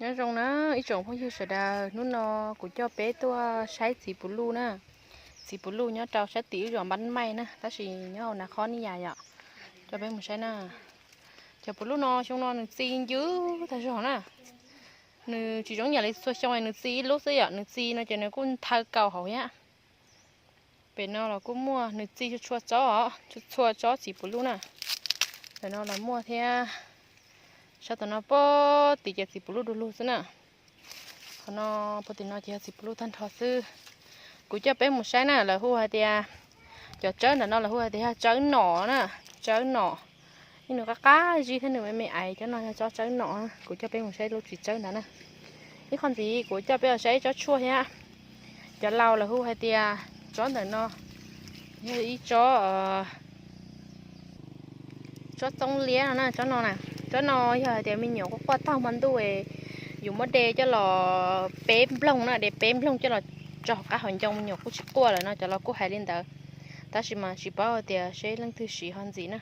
Nyob zoo na ib tsoom phooj ywg sawv daws, hnub no kuv coj peb tuaj saib txiv puv luj na. Txiv puv luj nyob rau sab tim wb zos Npab Maij na, tab sis nyob hauv Nav Khob Nij Yas yom. Coj peb mus saib na. Cov puv luj no xyoo no nws txi ncw tag zog na. Nws tsis zoo yam li txhua xyoo nws txi ib lub xwb yom, nws txi no ces nws kuj nthaw kaus hauv thiab. Pem no los kuj muaj, nws txi txhua txhua tsob, txhua txhua tsob txiv puv luj na. Pem no los muaj thiab. Sab tom no pem tim ces txiv puv luj du lug xwb na. Qhov no pem tim no ces yog txiv puv luj tag nrho xwb. Kuv coj peb mus saib na, lawv hu hais tias, cov tsawb ntawm no lawv hu hais tias yog tsawb nom na, tsawb nom. Ib nws qab qab zib thiab nws me me aiv, cov no yog tsob tsawb nom. Kuv coj peb mus saib lub txiv tsawb ntawd na. Ib qho ntxiv kuv coj peb los saib ib tsob tshuaj thiab. Cov laus lawv hu hais tias tsob ntawm no yog ib tsob, tsob txoob liab no na, tsob no na. Tsob no yog hais tias me nyuam quaj quaj taug hmo ntuj, yus muab de coj los peb nplooj na, de peb nplooj coj los tso qab hauv ncoo me nyuam kuj tsis quaj lawm no, cov laus kuj hais li ntawd. Tab sis mas tsis paub hais tias seb leej twg siv ho ntxiv na.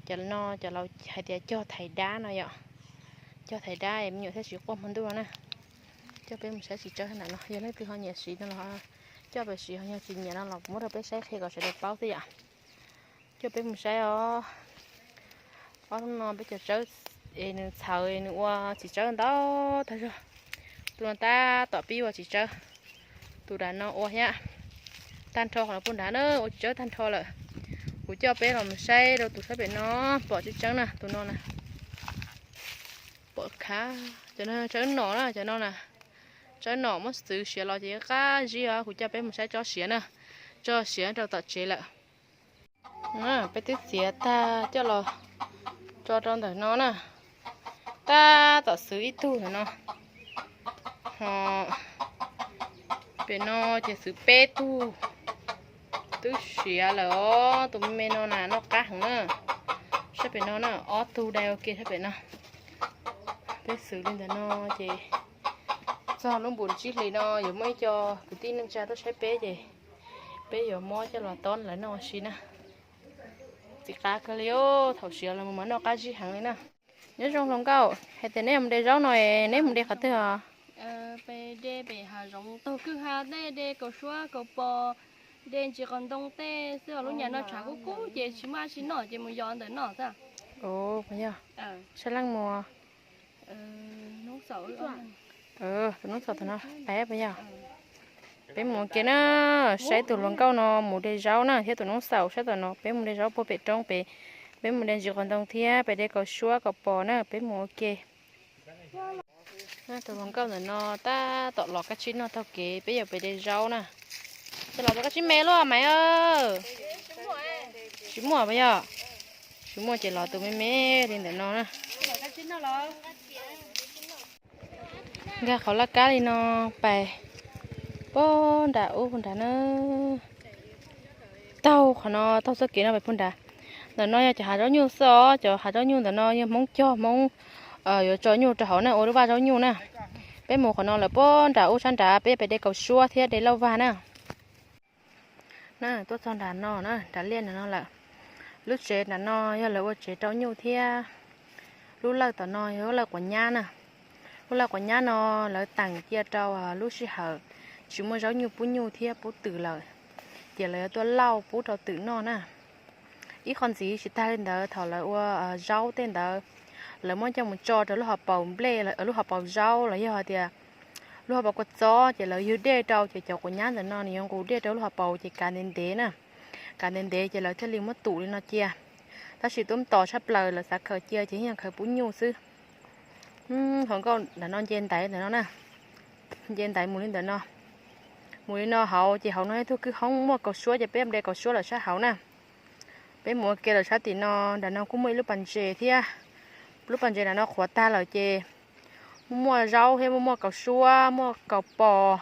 Cov no cov laus hais tias cog thaiv dab no yom. Cog thaiv dab me nyuam thiaj tsis quaj hmo ntuj no na. Coj peb mus saib txiv tsawb ntawm no, yog leej twg ho nyiam siv no los coj pem siv, ho yog tsis nyiam no los muab rau peb saib qhia kom sawv daws paub xwb yom. Coj peb mus saib os. Ob hnub no peb cov tsawb es nws txhawv, nws ua txiv tsawb ntau tag zog. Tus no tab tom pib ua txiv tsawb. Tus nram no ua thiab. Tag nrho qhov no puag nrad na, ua txiv tsawb tag nrho lawm. Kuv coj peb los mus saib rau tus sab pem no, pom tseeb tseeb na, tus no na. Pom khav, cov no tsawb nom na, cov no na. Tsawb nom muab txwv siav los ces qab zib os, kuv coj peb mus saib tsob siav na. Tsob siav rau tom tsev lawm. Peb twb txiav tag coj los tso rau ntawm no na. Tab tom xwv ib tug ntawm no. Ho pem no ces xwv peb tug. Twb siav lawm os, tus me me no na noj qab heev na. Sab pem no na, ob tug dai ua ke sab pem no. Peb xwv li ntawm no ces txog lub npum tsib hlis no yuav muaj ib co kwv tij neej tsa tuaj saib peb ces peb yuav muab coj los tob lawv noj ua si na. Txiv qab kawg li os, thaum siav los mas noj qab zib heev li na. Nyob zoo hluas nkauj, hais tias neb mus de zaub no, neb mus de qhov twg os? Peb de pem hav zoov taug kwj ha tej, de kaus suab kaus pos, de ntsis qos ntoo tej xwb os. Lub nyam no tshav kub kub ces tsis muaj dab tsi noj ces mus yos ntawm no xwb. Ua, puas yog? Sab leej mus. Tus noob xaum tom no pais puas yog? Peb mus ua ke na, saib tus hluas nkauj no mus de zaub na thiab tus noob xaum sab tom no, peb mus de zaub puag pem roob pem, peb mus de ntsis qos ntoo thiab pem de kaus suab kaus pos na, peb mus ua ke. Tus hluas nkauj ntawm no tab tom los kab tsib noj taug kev, peb yuav pem de zaub na. Ces los rau kab tsib me luaj Maiv. Tsis muaj puas yog? Tsis muaj ces los tus me me li ntawm no na. Nkag qhov laj kab li no pais puag nram ub puag nrad na. Taug qhov no taug txoj kev no pais puag nrad. Ntawm no yog cov hav zaub nyuj xwb os, cov hav zaub nyuj ntawm no yog Hmoob cog, Hmoob yuav tso nyuj rau hauv na, ua lub vaj zaub nyuj na. Peb mus qhov no lawm puag nram ub sab nrad, peb pais de kaus suab thiab de lauj vag na. Na, tuaj txog nram no na, nram liaj nram no lawm. Lub tsev nram no yog lawv ua tsev rau nyuj thiab. Lub lawj tom no yog lub lawj quav nyab na. Lub lawj quav nyab no lawv teem cia rau lub sij hawm tsis muaj zaub nyuj pub nyuj thiab pub twm lawm, ces lawv yuav tuaj lauj pub rau twm noj na. Ib qho ntxiv tsis tag li ntawd, thaum lawv ua zaub tej ntawd, lawv muab coj mus tso rau lub hauv paus nplej, lub hauv paus zaub los yog hais tias lub hauv paus kua txob, ces lawv ywg dej rau ces cov quav nyab ntawm no nws yuav nqus dej rau lub hauv paus ces kav ntev ntev na. Kav ntev ntev ces lawv thiaj li muab tum li no cia. Tab sis tub tos tshaj plaws lawv xav khaws cia ces yeej khaws pub nyuj xwb. Hluas nkauj ntawm no nce ntaiv ntawm no na. Nce ntaiv mus li ntawm no. Mus li no hauv ces hauv no ib tug kwj hoob muaj kaus suab ces peb de kaus suab lawm sab hauv na. Peb mus ua ke lawm sab tim no, nram no kuj muaj ib lub pas ntses thiab. Lub pas ntses nram no qhuav tag lawm ces muaj muaj zaub thiab muaj muaj kaus suab, muaj kaus pos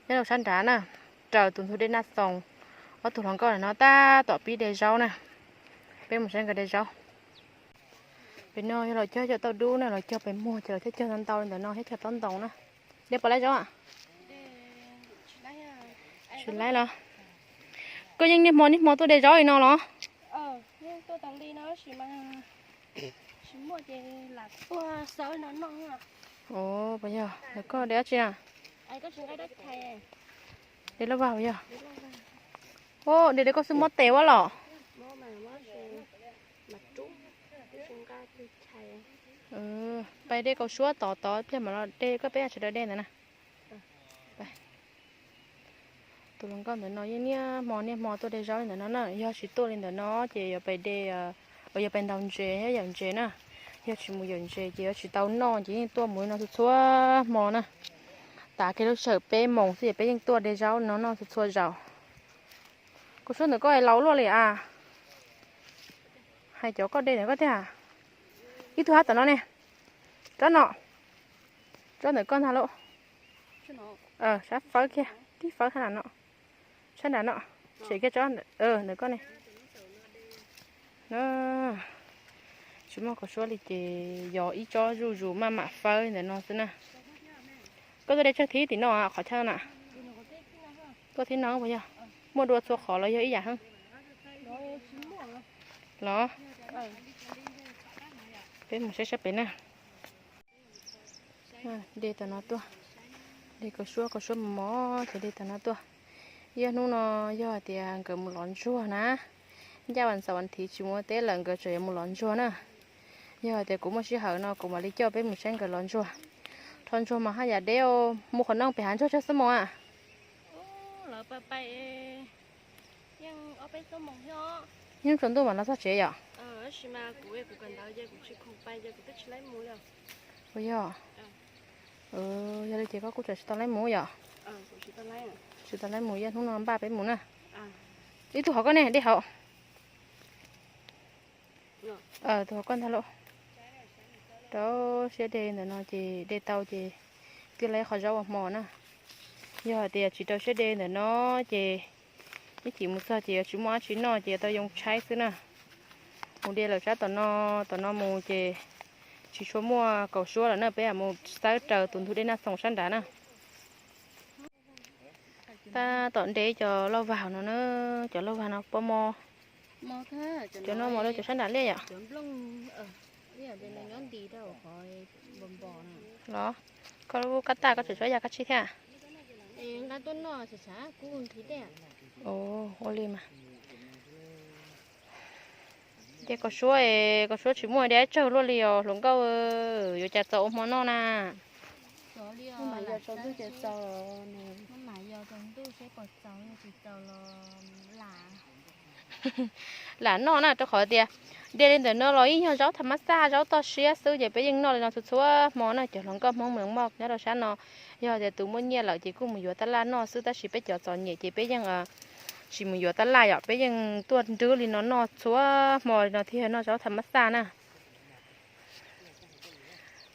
nyob rau sab nrad na, raws tus ntug dej Naj Xoos. Ob tug hluas nkauj nram no tab tom pib de zaub na. Peb mus saib nkawd de zaub. Pem no yog los cog cov tauj dub na, los cog pem muag ces los cog cog ntau ntau li ntawm no thiab cog tob ntoo na. De puas laib zaub? Tsis laib los? Koj yeej niaj hmo niaj hmo tuaj de zaub li no los? Tsis muaj ces lam tuaj xawb no noj. Ua, puas yog ntawm koj de dab tsi na? De lauj vag puas yog? Ua, de de koj xwb mob tes ua los? Pais de kaus suab tod tod pliag mam los de koj peb sawv daws de ntawd na. Tus hluas nkauj ntawm no yeej niaj hmo niaj hmo tuaj de zaub li ntawm no na, yog tsis tuaj li ntawm no ces yuav pais de, yuav pais ntaus ntses thiab yawm ntses na. Yog tsis mus yawm ntses ces yuav tsis tau noj ces yeej tuaj mus li no txhua txhua hmo na. Tav kiag lub sij hawm peb moos xwb ces peb yeej tuaj de zaub no noj txhua txhua zaus. Kaus suab ntawm koj laus luaj li as. Hais cov koj de ntawm koj tiag. Ib tug hab tom no ne. Tsob no. Tsob ntawm koj ntag lauj. Sab fawb kiag, tib fawb hab no. Sab nram no. Tshem kiag tsob ntawm koj ne. Tsis muaj kaus suab li ces yog ib tsob zuj zus maj mam fawb ntawm no xwb na. Koj tuaj de tsawg thib tim no qhov chaw na? Tuaj thib no puas yog? Muaj dua txhua qhov los yog ib yam heev? Los, peb mus saib sab pem na. De tom no tuaj, de kaus suab, kaus suab mos mos ces de tom no tuaj. Yog hnub no yog hais tias nkawd mus lov ntsuag na, ncaj vas xaum vas thiv tsis mus ua teb lawm nkawd tseem yuav mus lov ntsuag na. Yog hais tias kuv muaj sij hawm no kuv mam li coj peb mus saib nkawd lov ntsuag. Rho ntsuag mas haj yam deb, mus qhov no pem hav ntsuag tsawg xuab moos a? Ib hnub tsaus ntuj mam los txog tsev yom? Puas yog? Yog li ces koj kuj tseem tsis tau laib mus yom? Tsis tau laib mus, yog hnub no npaj peb mus na. Ib tug hauv koj ne, de hauv. Tus hauv koj ntag lauj. Rau siab de ntawm no ces de tau ces twb laib qhov zaub ua hmo na. Yog hais tias tsis rau siab de ntawm no ces ib chim mus txog ces yuav tsis muaj dab tsi noj ces yuav tau yoo tshaib xwb na. Mus de lawm sab tom no, tom no mus ces tsis tshua muaj kaus suab lawm na, peb mus xawb raws tus ntug dej Naj Xoom sab nrad na. Tab tom nte cov lauj vag no na, cov lauj vag no pob mos. Cov no mos rau cov sab nrad liaj yom? Los, koj lub kab taj koj tseem tso yam kab tsib thiab? Ua li mas. Ces kaus suab es kaus suab tsis muaj dab tsawg luaj li os hluas nkauj, yuav cas txaus ua hmo noj na. Lam noj na, rau qhov tias de li ntawm no los yeej yog zaub tham mab xaj zaub toj siab xwb ces peb yeej noj li no txhua txhua hmo na. Cov hluas nkauj Hmoob Mees Moj nyob rau sab no, yog tias tus muaj nyiaj lawm ces kuj mus yuav tab laj noj xwb, tab sis peb cov txom nyem ces peb yeej tsis mus yuav tab laj yom, peb yeej tuaj nrwb li no noj txhua hmo li no thiaj yog noj zaub tham mab xaj na.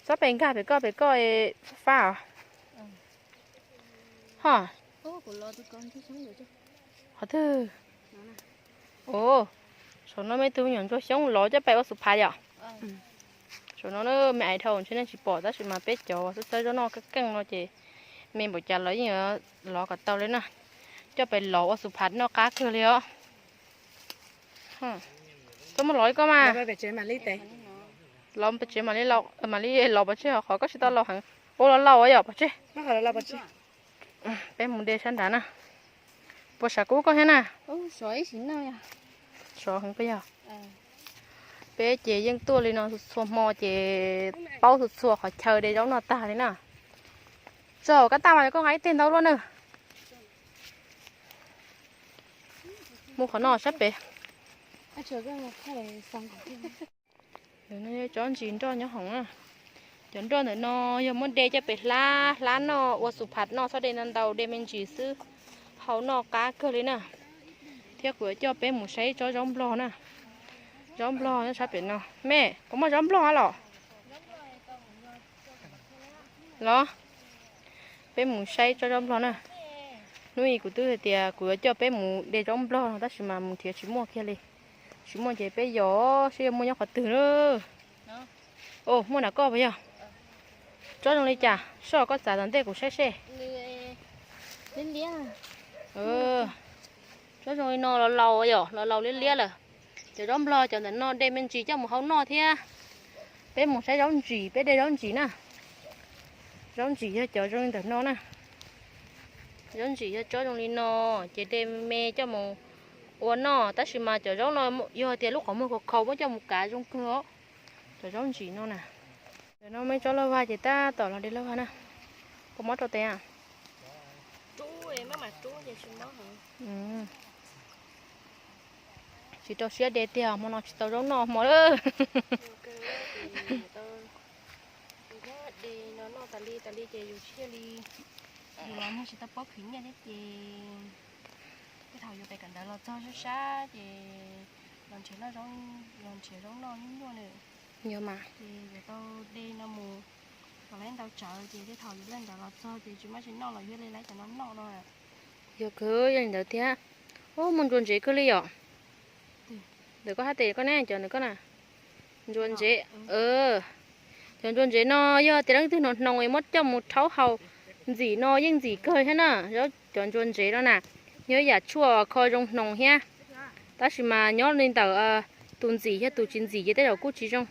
Txhob pes nkag pem koj, pem koj fab fab os. Ho, qhov twg? Ua, saum no me tug me nyuam ntsuag xyoob lov coj pais ua xu phav yom. Saum no me ais dhau ntshe nej tsis pom tab sis mas peb cov xwb xawb zaub noj keej keej no ces me npaum cas los yeej yuav lov kom tau li na. Coj pais lov ua xu phav noj qab kawg li os. Koj muab lov li koj mas. Lov pov tseg mam li, mam li lov pov tseg, qhov koj tsis tau lov heev. Ua los laus yom pov tseg. Peb mus de sab nrad na. Puas sam kub koj thiab na? Sov heev peb yog. Peb ces yeej tuaj li no txhua hmo ces paub txhua txhua qhov chaw de zaub noj tag li na. Tso kab taj mas koj nqa ib teg ntau luaj na. Mus qhov no sab pem. Tsob ntsis nroj nyob hoom na. Cov nroj ntawm no yog muab de coj pem hlab hlab noj ua xu phav noj, txhob de ntau ntau, de me ntsis xwb, hau noj qab kawg li na. Thiab kuv yuav coj peb mus saib tsob zaub nplog na. Zaub nplog nyob sab pem no. Me, puas muaj zaub nplog los? Los, peb mus saib tsob zaub nplog na. Hnub ib kuv twb hais tias kuv yuav coj peb mus de zaub nplog no tab sis mas mus nrhiav tsis muaj kiag li. Tsis muaj ces peb yos seb yog muaj nyob qhov twg na. Muaj nram koj puas yog? Tsob zoo li cas, soj koj txav tom ntej kuv saib seb. Tsob zoo li no los laus yom, los laus liab liab lawm. Cov zaub nplog cov ntawm no de me ntsis coj mus hau noj thiab. Peb mus saib zaub ntsim, peb de zaub ntsim na. Zaub ntsim yog cov zoo li ntawm no na. Zaub ntsim yog tsob zoo li no, ces de me coj mus ua noj, tab sis mas cov zaub no yog tias lub qhov muag khaus khaus muab coj mus kav zoo kawg os. Cov zaub ntsim no na. Ntawm no muaj ib tsob lauj vag ces tab tom los de lauj vag na. Puas mob rau tes? Tsis rau siab de tiag, hmo no tsis tau zaub noj hmo lawm. De no noj tas li tas li ces yus thiaj li, yus los nag tsis tau paub khwv nyiaj thiab ces tej thaum yus pem kawm ntawv los txog sab sab ces los nrhiav noj, los nrhiav zaub noj nyuaj nyuaj na. Yog mas ces yuav tau de no mus kom lawv ntau tsawv ces tej thaum yus lawv ntawv los txog ces tsis muaj tsis noj los yuav li lawv cov no noj no. Yog kawg, yog li ntawd thiab. Ub, muaj ntsuag ntsev kawg li yom. Ntawm koj hab tes koj ne, cov ntawm koj na. Ntsuag ntsev. Cov ntsuag ntsev no yog tias leej twg hnoos hnoos es muab coj mus rhaub haus, ntxim no yeej ntxim kawg thiab na. Cov ntsuag ntsev no na, yog ib yam tshuaj kho zoo hnoos thiab. Tab sis mas nyob li ntawm tus ntxim thiab tus tsis ntxim ces tej zaum kuj tsis zoo.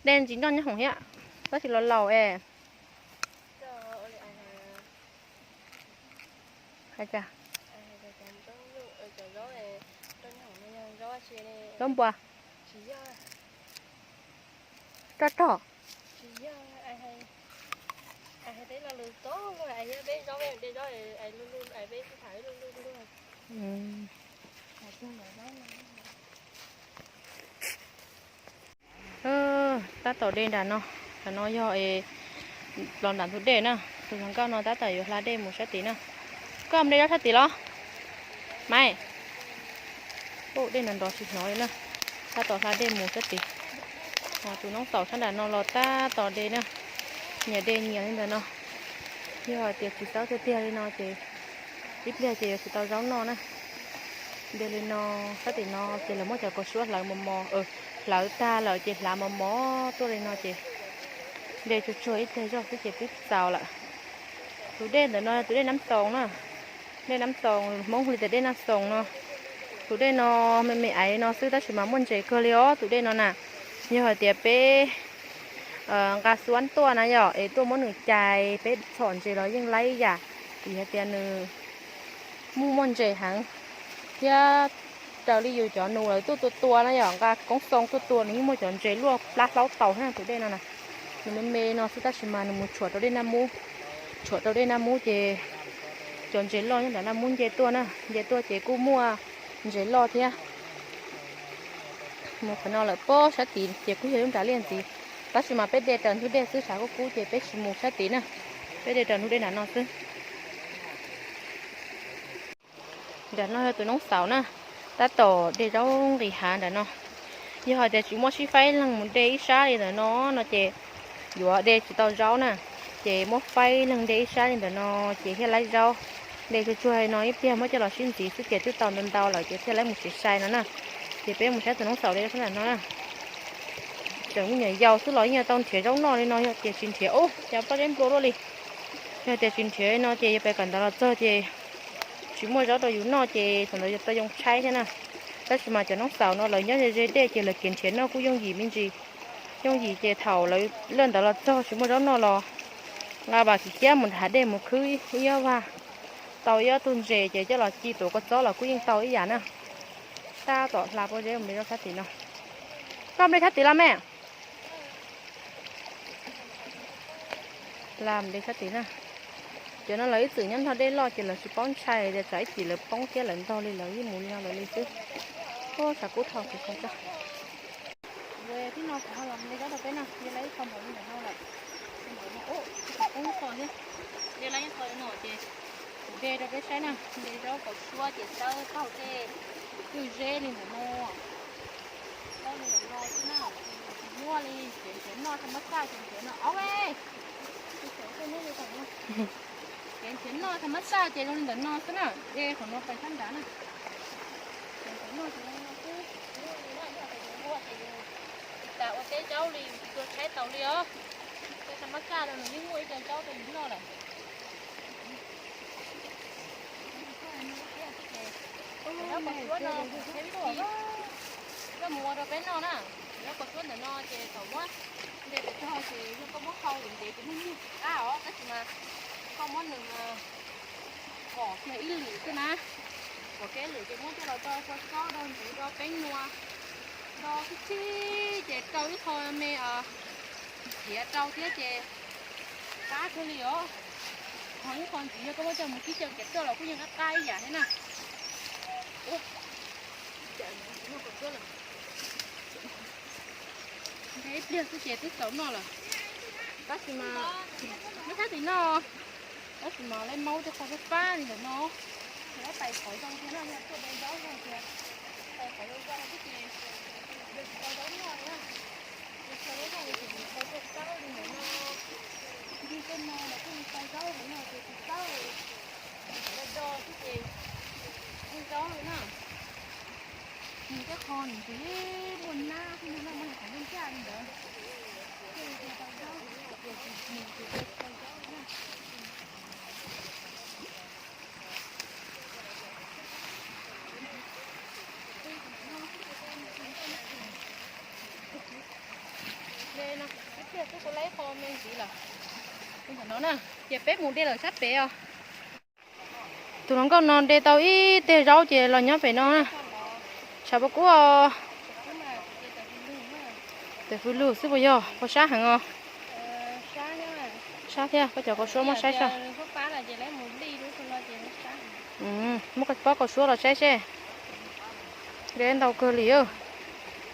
Dej ntsis noj nyob hoom thiab, tab sis los laus es. Hais tias zaub npua, roj rog. Tab tom de nram no, nram no yog los nram ntug dej na. Tus hluas nkauj no tab tom yuav hla dej mus sab tid na. Koj mus de zaub sab tid los? Maiv, dej no nrov tsis hnov li na. Tab tom hla dej mus sab tid. Tus noob xaum sab nram no los tab tom de na. Nyias de nyias li ntawm no. Yog hais tias tsis xaub tiag tiag li no ces ib pliag ces yuav tsis tau zaub noj na. De li no, sab tim no ces lawv muab cov kaus suab hlawv mos mos, hlawv tag lawm ces hlav mos mos tuaj li no ces de tsuag tsuag ib pliag zog xwb ces twb txaus lawm. Tus dej ntawm no tus dej Nab Xoos na, dej Nab Xoos, Hmoob hu li tias dej Nab Xoos no. Tus dej no me me aiv no xwb tab sis mas muaj ntses kawg li os tus dej no na. Yog hais tias peb nqa xuab tuaj na yom, es tuaj muab nws cais peb txhom ntses los yeej laib ib yam, vim hais tias nws muaj muaj ntses heev thiab. Raws li yus cov nus lawv tuaj tua tua na yom, nqa koob xoo tuaj tua nws yeej muaj cov ntses luaj plab hlaub taus thiab tus dej no na. Nws me me no xwb tab sis mas nws mus tshuam rau dej Naj Mub, tshuam rau dej Naj Mub ces cov ntses loj nyob nram Naj Mub nce tuaj na, nce tuaj ces kuj muaj ntses loj thiab. Mus qhov no lawm pob sab tid ces kuj yog lub nram liaj ntxiv, tab sis mas peb de raws ntug dej xwb, tshav kub kub ces peb tsis mus sab tid na, peb de raws ntug dej nram no xwb. Nram no yog tus noob xaus na, tab tom de zaub nqis hav nram no. Yog hais tias tsis muaj sib faib leeg mus de ib sab li ntawm no no ces yuav de tsis tau zaub na, ces muab faib leeg de ib sab li ntawm no ces thiaj laib zaub. De tsuag tsuag li no ib pliag muab coj los sib ntxiv xwb ces twb tau ntau ntau lawm ces thiaj laib mus tsev sai no na. Ces peb mus saib tus noob xaus de zaub nram no na. Tseem me nyuam yaus xwb los yeej yuav tau nrhiav zaub noj li no, yog tias tsis nrhiav ub cas pob zeb nplua luaj li. Yog tias tsis nrhiav li no ces yog pem kawm ntawv los txog ces tsis muaj zaub rau yus noj ces thaum ntawd yuav tau yoo tshaib thiab na. Tab sis mas cov noob xaus no lawv nyob ze ze dej ces lawv kev nrhiav noj kuj yooj yim me ntsis. Yooj yim ces thaum lawv lawm ntawd los txog tsis muaj zaub noj los nqa vam khib khiab mus nram hav dej mus khwb ib ob vag, tau ib ob tug ntses ces coj los ci tuav kua txob los kuj yeej tau ib yam na. Tab tom hla pob zeb mus de zaub sab tid no. Koj mus de sab tid los me? Hla mus de sab tid na. Cov no lawv ib txwm nyob nrog dej loj ces lawv tsis paub ntshai tias tsam ib chim lawv poob thiab lawv ntog li lawv yeej mus li no lawv li xwb. Tshav kub thaum kuv kho tso. Tib no kuv ho los de zaub rau peb no, de lawv ib qho npaum li ntawm no lawm. Ntawm no ub, poob qho thiab. De lawv ib qho no ces kuv de rau peb saib na, de zaub kaus suab ces tawb taug tej cwj zeb li ntawm no. Tawb li ntawm no xwb na, tsis muaj li, kev nrhiav noj tha mab xaj ces nrhiav no ob ve. Kev nrhiav noj tha mab xaj ces zoo li ntawm no xwb na, de qhov no pais sab nrad na. Tsis tas ua teb zaub li, yus tsis tau tshaib taus li os. Tej tha mab xaj no nws yeej muaj ib co zaub rau yus noj lawm. Tub Yog kua suab no, yog mus ua rau peb noj na. Yog kua suab ntawm no ces thaum muab nte pem tog ces yog koj muab hau ntev ces muaj nyuj tsis qab os, tab sis mas koj muab nws pom kiag ib lwm xwb na, pom kiag ib lwm ces muab coj los rau kua txob rau ntxiv rau peeb nua, rau tib txhib ces rau ib qho me khiav rau thiab ces qab kawg li os. Ho ib qho ntxiv yog koj muab coj mus kib coj kiag tuaj los kuj yeej qab qab ib yam thiab na. Ib pliag xwb ces twb txaus noj lawm. Tab sis mas neb saib tim no, tab sis mas lawv maub tej qhov fab fab li ntawm no, lawv tais qhov zoo thiab no, yog tuaj de zaub no tias tais qhov zoo zoo xwb ces yog tsis tau zaub noj na. Yog tsis tau zaub noj ces tsis tau tuaj txawb li ntawm no. Ncig tej no los kuj tau zaub no ces tsis txawb, tsis tau do xwb ces yeej zaub li na. Nws tej qho nws tus yeej muaj nab xwb, muaj nab muaj qhov yeej caj li ntawd. Thiaj li tsis tau zaub, tias tsis nws ces tsis tau zaub li na. Ib pliag xwb kuv laib qho me ntxiv lawm. Ntawm no na, ces peb mus de lawm sab pem os. Tus hluas nkauj no de tau ib teg zaub ces los nyob pem no na. Tshav puas kub os. Tes hws lug xwb puas yog, puas sab heev os? Sab thiab, koj cov kaus suab muab saib saib. Muab koj pob kaus suab los saib seb. De ntau kawg li.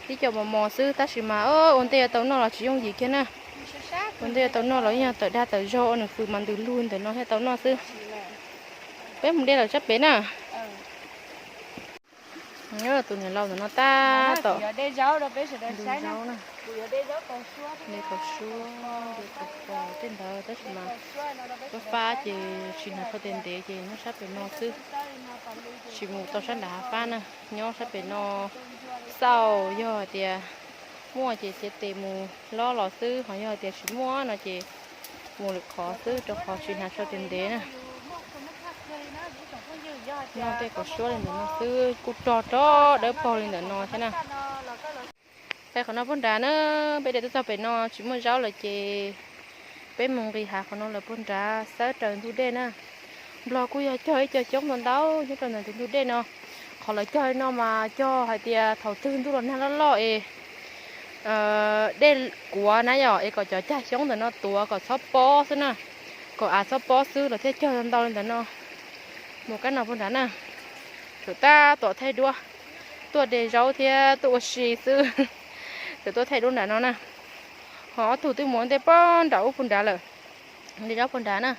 Tib co mos mos xwb tab sis mas ua ntej yuav tau noj los tsis yooj yim kiag na. Ua ntej yuav tau noj los yog tawm dag tawm zog ua nws hws mas ntws lug ntawm no thiaj tau noj xwb. Peb mus de lawm sab pem na. Tus niam laus ntawm no tab tom de zaub na. De kaus suab, de kaus pom tej ntawd tab sis mas fab fab ces tsis hnav tau tes ntev ces nyob sab pem no xwb. Tsis mus tau sab nram hav fab na, nyob sab pem no xauj, yog hais tias muaj ces txiav tes mus lob los xwb, ho yog hais tias tsis muaj no ces mus lwm qhov xwb rau qhov tsis hnav tau tes ntev na. Noj tej kaus suab li ntawm no xwb kuj rog rog dawb paug li ntawm no thiab na. Peb qhov no puag nrad na, peb de tuaj txog pem no tsis muaj zaub lawm ces peb mus nqis hav qhov no lawm puag nrad xawb raws ntug dej na. Nplog kuj yog cog ib co xyoob ntau ntau nyob rau ntawm tus ntug dej no. Qhov lawv cog li no mas cog hais tias thaum twg ntuj los nag loj loj es dej kuav na yom, es kom cov cag xyoob ntawm no tuav kom txhob pob xwb na, kom av txhob pob xwb lawv thiaj cog ntau li ntawm no. Mus kab no puag nrad na, tsuas tab tom thaij duab, tuaj de zaub thiab tuaj ua si xwb. Tsuas tuaj thaij duab nram no na. Ho ob tug twb mus ua ntej puag nram ub puag nrad lawm, de zaub puag nrad na.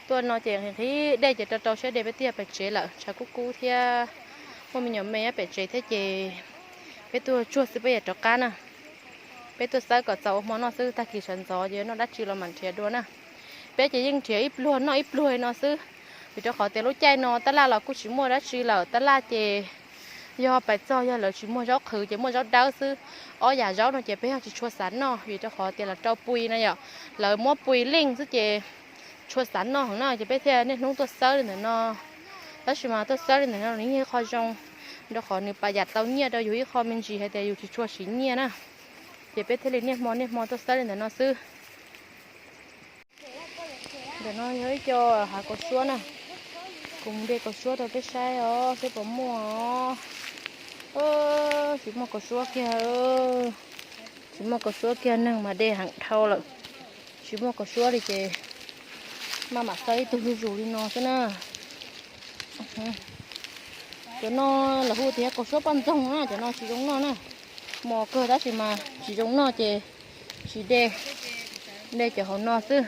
Tuaj no ces nqhis nqhis dej ces rau rau siab de peb twb yog pem tsev lawm, tshav kub kub thiab muaj me nyuam me nyob pem tsev thiab ces peb tuaj tsuag xwb peb yuav rov qab na. Peb tuaj xawb kom txaus ua hmo noj xwb, tag kis sawv ntxov ces yuav noj dab tsi los mam nrhiav dua na. Peb ces yeej nrhiav ib pluag noj ib pluag li no xwb, vim rau qhov tias lub caij no tab laj los kuj tsis muaj dab tsi lawm, tab laj ces yog pais txog yog lawv tsis muag zaub qhwv ces muaj zaub dawb xwb. Ob yam zaub no ces peb yog tsis tshua xav noj vim rau qhov tias lawv rau pui na yom, lawv muab pui leej xwb ces tshua xav noj heev na ces peb thiaj niaj hnub tuaj xawb li ntawm no. Tab sis mas tuaj xawb li ntawm no nws yeej qho zoo, rau qhov nws pas yam tau nyiaj rau yus ib qho me ntsis hais tias yus tsis tshua siv nyiaj na. Ces peb thiaj li niaj hmo niaj hmo tuaj xawb li ntawm no xwb. Ntawm no yog ib co hav kaus suab na, kuv mus de kaus suab rau peb saib os, seb puas muaj os. Tsis muaj kaus suab kiag, tsis muaj kaus suab kiag, neeg mas de heev dhau lawm. Tsis muaj kaus suab li ces maj mam xawb ib tug zuj zus li no xwb na. Cov no lawv hu tias kaus suab poj ntxoog na, cov no tsis zoo noj na. Mos kawg tab sis mas tsis zoo noj ces tsis de, de cov hauv no xwb.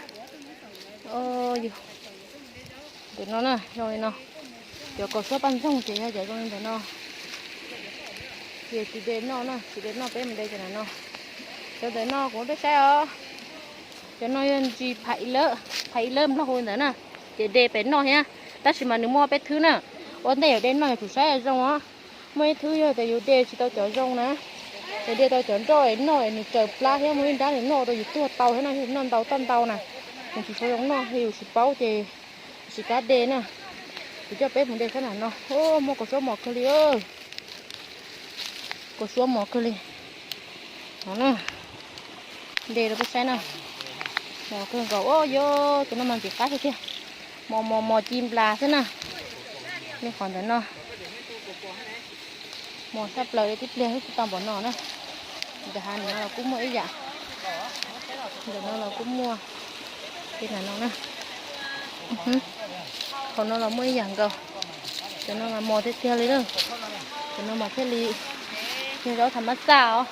Ntawm no na zoo li no, cov kaus suab poj ntxoog ces yog cov zoo li ntawm no. Ces tsis de noj na, tsis de noj peb mus de cov ntawm no. Cov ntawm no kuv peb saib os, cov no yog ntsis phaim lawm, phaim lawm nplog hu ntawd na, ces de pem noj thiab, tab sis mas nws muaj peb thwb na. Ua ntej yuav de noj yuav tsum saib zoo os. Muaj ib thwb yog tias yus de tsis tau cov zoo na, yus de tau cov nroj es noj es nws raws plab thiab muaj ib nrab nws noj rau yus tuag tau thiab no, yus noj ntau toj ntau na, nws tsis tshua zoo noj, yus tsis paub ces tsis kam de na. Kuv coj peb mus de sab nram no. Muaj kaus suab mos kawg li. Kaus suab mos kawg li. No na, de rau peb saib na. Mos kawg nkaus. Yog tus no mas ntxim qab tiag tiag. Mos mos mos ci nplas xwb na. Li qhov ntawm no mos tshaj plaws li, tib pliag xwb tsis tau npaum no na. Ntawm hav no los kuj muaj ib yam. Ntawm no los kuj muaj. Li ntawm no na. Qhov no los muaj ib yam nkaus. Cov no mas mos tiag tiag li na. Cov no mas thiaj li yog zaub tham mab xaj os.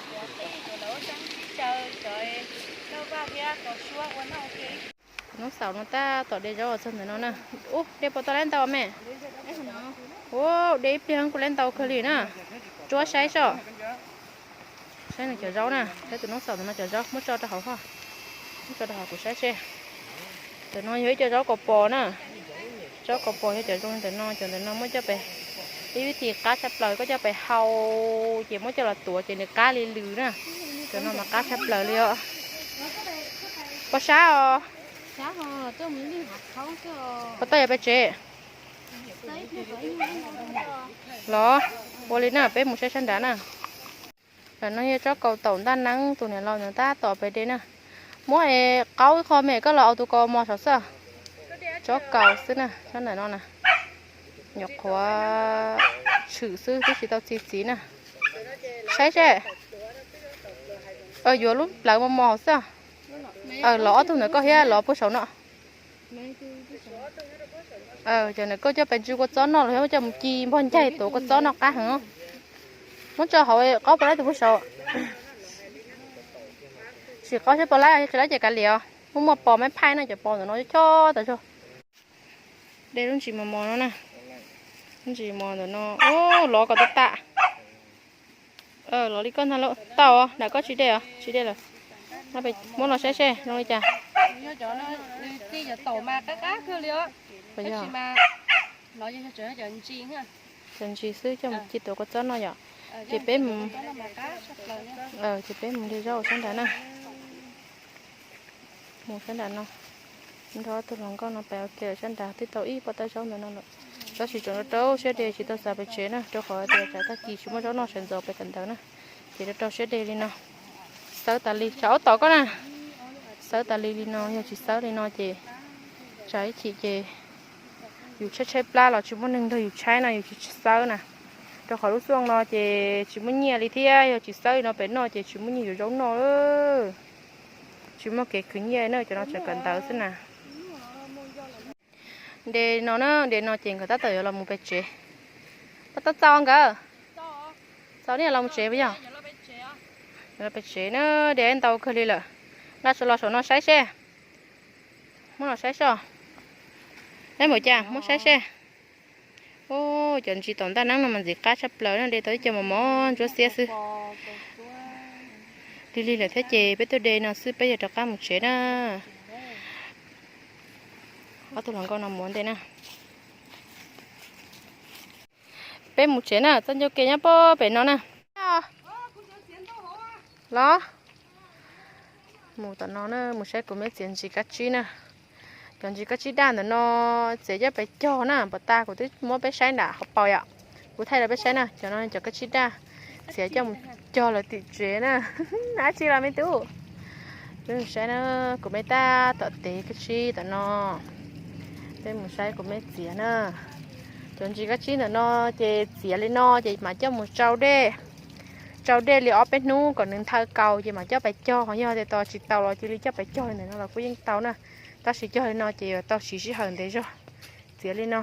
Tus noob xaum no tab tom de zaub txog ntawm no na. Ub, de puas tau lab ntau me? Ub, de ib pliag kuj lab ntau kawg li na. Tsuab saib sob. Saib nws cov zaub na, saib tus noob xaum ntawm no cov zaub, muab tso rau hauv ho. Muab tso rau hauv kuv saib seb. Ntawm no yog ib co zaub kaus pos na. Zaub kaus pos yog cov zoo li ntawm no, cov ntawm no muab coj pem, ib vib tis qab tshaj plaws, koj coj pem hau ces muab coj los tuav ces nws qab li lws na. Cov no mas qab tshaj plaws li os. Puas sab os? Puas tau yog pem tsev los? Ua li na, peb mus saib sab nrad na. Ntawm no yog tsob kaus taum ntaj neeb, tus niam laus no tab tom pem de na. Muab es qaub ib qho me koj los au tus kaus mos saum xwb. Tsob kaus xwb na, tsob ntawm no na. Nyuam qhuav tshwm xwb twb tsis tau txi txiv na. Saib seb. Yuav lub plawv mos mos hauv xwb. Los ob tug ntawm koj thiab los puag saum no. Cov ntawm koj coj pes ntsw kua txob noj los yog coj mus ci npog ncaig tuav kua txob noj qab heev. Muab tso hauv qaub puas laib tus puag saum. Sim qaub seb puas laib, yog tsis laib ces kav liam os. Muaj muaj pos mab phaij na, cov pos ntawm no chob tas zog. De lub ntsis mos mos no na. Lub ntsis mos ntawm no, lov kom tag tas. Los li koj ntag lauj, tau os, nram koj tsis de os, tsis de lawm. Muab los saib seb zoo li cas. Cov ntsis xwb coj mus ci tuav kua txob noj yom. Ces peb mus, ces peb mus de zaub sab nrad na. Mus sab nrad no, nrog ob tug hluas nkauj no pem ua ke lawm, sab nrad twb tau ib pob tawb zaub ntawm no lawm. Tab sis tseem rau rau siab de tsis tau xa pem tsev na, rau qhov tias tsam tag kis tsis muaj zaub noj sawv ntxov pem kawm ntawv na. Ces rau rau siab de li no, xawb tas li, tsam aub tom koj na. Xawb tas li li no, yog tsis xawb li no ces tsam ib chim ces yus tshaib tshaib plab los tsis muaj neeg nrog yus tshaib no, yus tsis xawb na. Rau qhov lub xuaj no ces tsis muaj nyiaj li thiab, yog tsis xawb li no pem noj ces tsis muaj nyiaj yuav zaub noj. Tsis muaj kev khwv nyiaj na, cov no tseem kawm ntawv xwb na. De no na, de no ces nkawd tab tom yuav los mus pem tsev. Puas tau txaus nkawd? Txaus ne, los mus tsev puas yog? Los pem tsev na, de ntau kawg li lawm. Nqa los saum no saib seb. Muab los saib seb. Neb npaum cas, muab saib seb. Ub, cov ntsis tom ntaj neeb no mas ntxim qab tshaj plaws na, de tau ib co mos mos ntsuab xiab xwb. Lig lig lawm thiab ces peb tuaj de no xwb, peb yuav rov qab mus tsev na. Ob tug hluas nkauj no mus ua ntej na. Peb mus tsev na, txoj ncauj ke nyob pem no na. Los, mus tom no na, mus saib kuv me txiav ntsis kab tsib na. Cov ntsis kab tsib daj ntawm no txiav coj pem cog na, puas tas kuv twb muab peb saib nram hauv paus yom. Kuv thaij rau peb saib na, cov no cov kab tsib daj, txiav coj mus cog lawv tim tsev na. Dab tsi los me tub? Peb mus saib na, kuv me tab tom tev kab tsib tom no. Peb mus saib kuv me txiav na. Cov ntsis kab tsib ntawm no ces txiav li no ces mam coj mus tsau dej. Tsau dej li ob peb hnub kom nws nthaw kaus ces mam coj pais cog, ho yog tias tos tsis tau los cia li coj pais cog li ntawm no los kuj yeej tau na. Tab sis cog li no ces yuav tau siv sij hawm ntev zog. Txiav li no.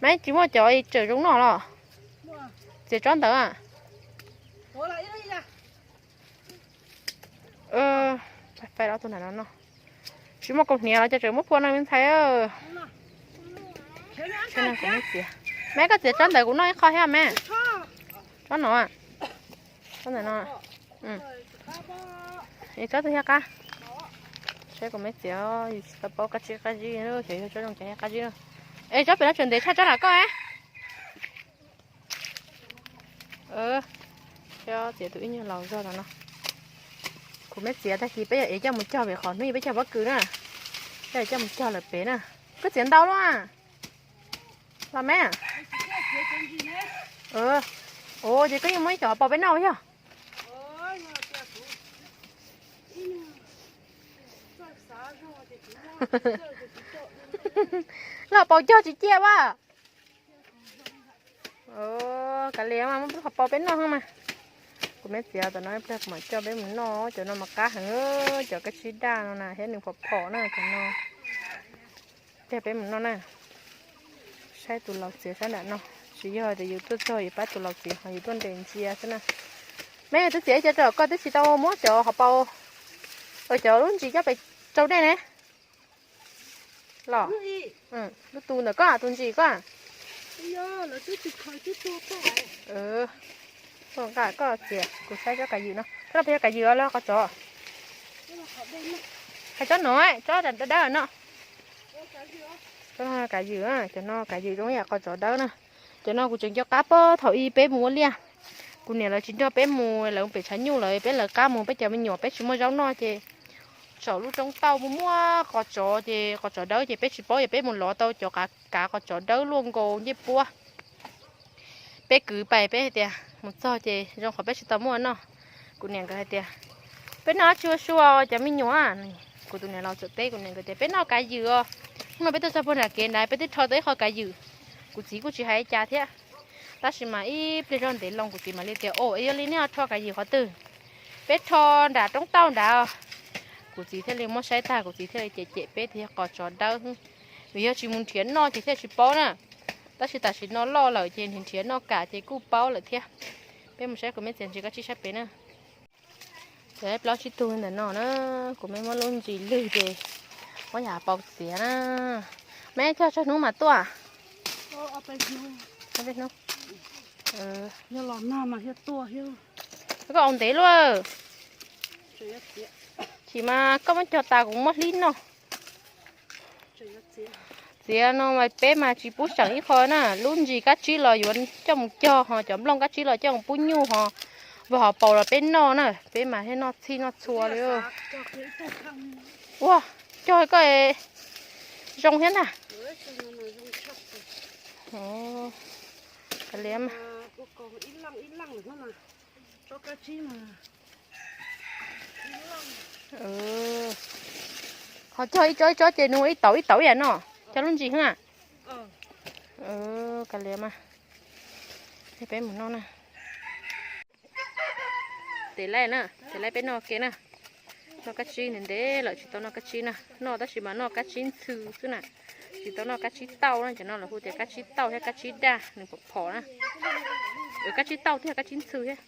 Maiv, tsis muaj cov tsawm zoo noj los? Txiav tsob ntawd. Fais ob tug nram no no. Tsis muaj kaus hniav los ces tseem muab phua no me ntxhais. Txiav, me koj txiav tsob ntawd kuv noj ib qho thiab me. Tsob no. Tsob ntawm no. Es tsob twg thiaj qab? Saib kuv me txiav, yus tsis tau paub qab tsib qab zib, xyov yog tsob zoo cas qab zib na. Es tsob pem no tseem ntev tshaj tsob nram koj. Txiav tus ib nyuag laus zog no. Kuv me txiav tag kis peb yog ev coj mus cog pem qhov hnub peb cog pob kws na. Peb coj mus cog lawm pem na. Koj txiav ntau lawm. Los me. Ua ces koj yeej muab ib co hauv paus peb noj yog? Lub hauv paus cog tsis ciaj a. Kav liam mas muab hauv paus peb noj mas. Kuv me txiv tam no ib pliag kuv mam coj peb mus noj, cov no mas qab heev, cov kab tsib daj no na thiab nws phom phom na cov no. Ib pliag peb mus noj na. Saib tus laus txiav sab nram no, tsis yog tias yus tuaj txog yus pab tus laus txiav ho yus tuaj nres ntsia xwb na. Me, twb txiav ib co rau koj twb tsis tau muab cov hauv paus, cov lub ntsis coj pem rau dej ne. Los, lub tus ntawm koj, tus ntsis koj. Nqa koj txiav kuv saib tsob kav ywm no, tsob no puas yog kav ywm los qos tsov? Hais tsob no, tsob dawb dawb no. Tsob no kav ywm, cov no kav ywm zoo yam qos tsov dawb na. Cov no kuv tseem nco qab puag thaum ub peb mus ua liaj, kuv niam lawv tsis nrog peb mus, lawv pem tshav nyuj lawm, peb lawv qab mus, peb cov me nyuam peb tsis muaj zaub noj ces tsaum lub roob tauj muaj muaj qos tsov ces qos tsov dawb ces peb tsis paub ces peb mus lov tau cov kav qos tsov dawb luaj nkaus ncej puab. Peb kwv pais peb hais tias mus txog ces zoo qhov peb tsis tau muaj noj. Kuv niam nkawd hais tias, peb noj dab tsi ua su cov me nyuam? Kuv tus niam laus txawm teb kuv niam nkawd tias peb noj kav ywm os. Hnub no peb tuaj txog puag nram kev ntawd peb twb rho tau ib qho kav ywm. Kuv txiv kuj tsis hais li cas thiab. Tab sis mas ib pliag zoj ntev loo kuv txiv mam li tias, o, es yog li nej ho rho kav ywm qhov twg? Peb rho nram roob tauj nrad. Kuv txiv thiaj li muab saib tag kuv txiv thiaj li cem cem peb tias yog qos tsov dawb. Vim yog tsis mus nrhiav noj ces thiaj tsis paub na. Tab sis tam sim no loj lawm ces nrhiav noj kam ces kuj paub lawm thiab. Peb mus saib kuv me txiv ntsis kab tsib sab pem na. Ces plaub tsib tug ntawm no na, kuv me muab lub ntsis lwg ces muab yam paus txiav na. Me cog tsawg hnub mas tuaj? Koj ua ntev luaj. Chim mas koj muab cog tas kuv muab hlib noj. Txiav no mas peb mas tsis pub seem ib qho na, lub ntsis kab tsib los yuav coj mus cog ho cov nplooj kab tsib los coj mus pub nyuj ho vag hauv paus los peb noj na, peb mas thiaj noj txhij noj txhua li. Ua, cog koj zoo thiab na. Kav liam. Ho cog ib tsob ib tsob ces nws ua ib taum ib taum ib yam no, cog lub ntsis xwb na. Kav liam mas, peb mus noj na. Tes laij na, tes laij peb noj ke na. Noj kab tsib ntev ntev lawm tsis tau noj kab tsib na, noj tab sis mas noj kab tsib ntxhw xwb na. Tsis tau noj kab tsib tauj na, cov no lawv hu tias kab tsib tauj thiab kab tsib daj nws phom phom na. Kab tsib tauj thiab kab tsib ntxhw thiab.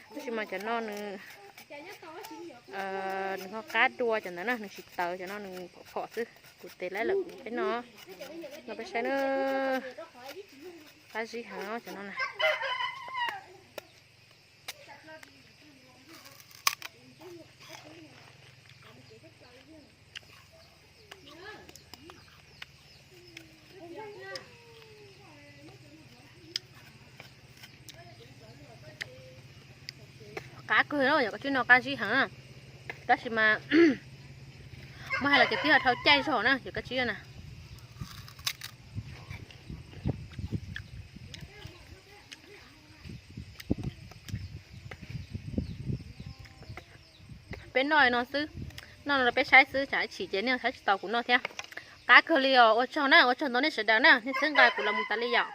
Tab sis mas cov no nws, nws ho qab dua cov ntawd na, nws tsis tawv, cov no nws phom phom xwb. Kuv tes laij lawm kuv peb noj, noj peb saib na. Qab zib heev cov no na. Qab kawg na, yog koj tsis noj qab zib heev na. Tab sis mas muab hais los ces twb yog dhau caij zog na, yog koj tsis na. Peb noj no xwb, noj no rau peb saib xwb, tsam ib chim ces nej saib tsis tau kuv noj thiab. Qab kawg li os, ua tsaug na, ua tsaug ntau nej sawv daws na, nej txhawb nqa kuv los mus tas li yom.